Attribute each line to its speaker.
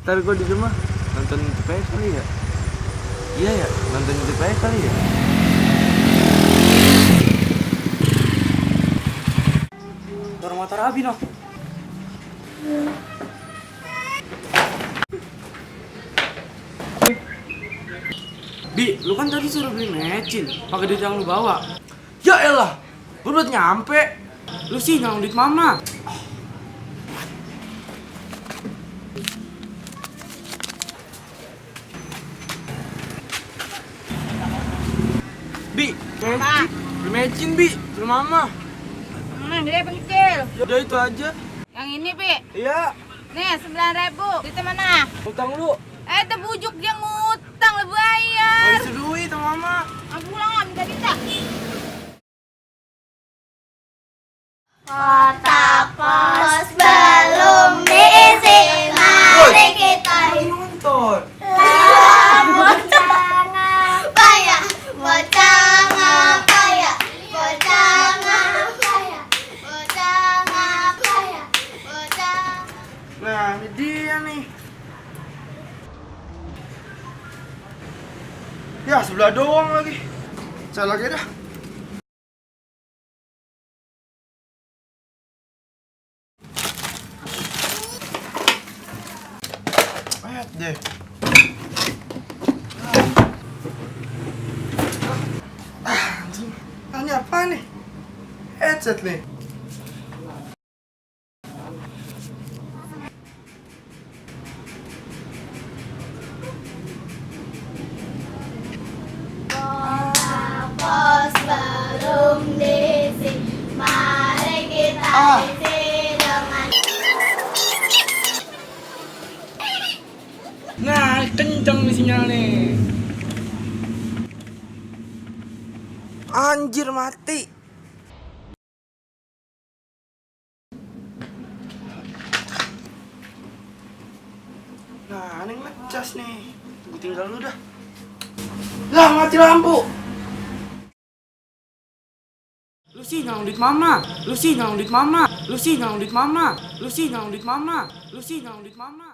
Speaker 1: Ntar gue di rumah nonton TPS kali ya. Iya ya, nonton TPS kali ya.
Speaker 2: Dorong motor Abi noh. Bi, lu kan tadi suruh beli mecin, pakai duit yang lu bawa. Ya elah, gue udah nyampe. Lu sih nyolong duit mama. Bi, mecin, beli mecin Bi, beli mama.
Speaker 3: Gede apa kecil?
Speaker 2: Udah itu aja.
Speaker 3: Yang ini, Pi.
Speaker 2: Iya,
Speaker 3: Nih, 9.000. Duitnya mana?
Speaker 2: utang lu.
Speaker 3: Terbujuk dia ngutang, lu bayar.
Speaker 2: Mau duit sama mama.
Speaker 3: Pulang ah, minta-minta.
Speaker 4: Kotak pos belum diisi, mari kita
Speaker 2: Nonton.
Speaker 4: bocah ngapa ya, bocah ngapa ya, bocah ngapa ya, bocah ngapa ya, bocah.
Speaker 2: Nah, ini dia nih. Ya, sebelah doang lagi. Saya lagi dah. Lihat deh. Ini apa nih? Headset nih.
Speaker 4: Pos belum diisi, mari kita isi dengan.
Speaker 2: Nah, kenceng nih sinyal nih. Anjir, mati. Nah, ini ngecas nih. Gue tinggal lu dah. Lah, mati lampu. Lu sih nyolong duit mama. Lu sih nyolong duit mama. Lu sih nyolong duit mama. Lu sih nyolong duit mama. Lu sih nyolong duit mama.